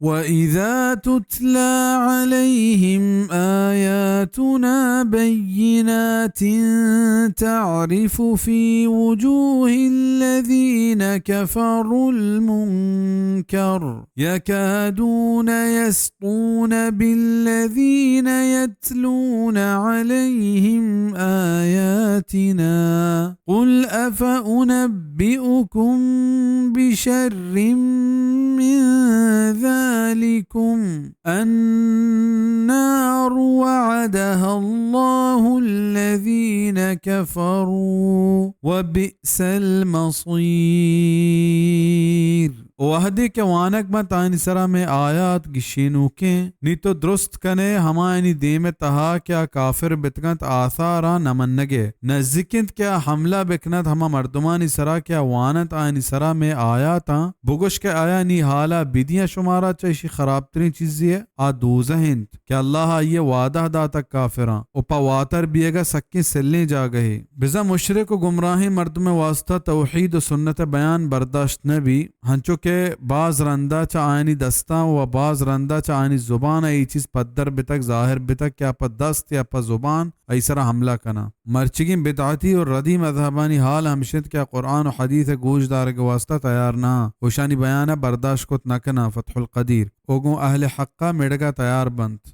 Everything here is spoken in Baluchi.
وإذا تتلى عليهم آياتنا بينات تعرف في وجوه الذين كفروا المنكر يكادون يسطون بالذين يتلون عليهم آياتنا قل أفأنبئكم بشر من ذلكم النار وعدها الله الذين كفروا وبئس المصير. و وہدے کہ وانگ بنت آیانی سرا مئے آیات گشینوکیں، نی تو درست کن ئے ہمایانی دیم ءِ تہا کہ آ کافر بتگ انت، آثاراں نہ منگ ئے۔ نزیک انت کہ آ حملہ بکننت ہما مردمانی سرا کہ آ واننت آیانی سرا مئے آیاتاں۔ بگوش کہ آیا نی حالا بدیاں شمارا چہ اشی خرابتریں چیزے ءَ؟ آ دوزہ انت کہ اللہ آئی ءَ وعدہ داتگ کافراں، و پہ واتر بیئگ ءَ سکیں سلیں جاگہے۔ بزاں مشرک و گمراہیں مردم ءِ واسطہ توحید و سنت ءِ بیان برداشت نہ بی، ہنچو کہ باز رندا چہ آیانی دستاں و باز رندا چہ آیانی زبان ءَ اے چیز پدر بتگ، ظاہر بتگ کہ آ پہ دست یا پہ زبان آئی سرا حملہ کناں۔ مرچیگیں بدعتی و ردی مذہبانی حال ہمش انت کہ آ قرآن و حدیث ءِ گوش دارگ ءِ واسطہ تیار نہ آں و اشانی بیان ءَ برداشت کت نہ کناں۔ فتح القدیر۔ و گوں اہل حق ءَ مڑگ ءَ تیار بنت۔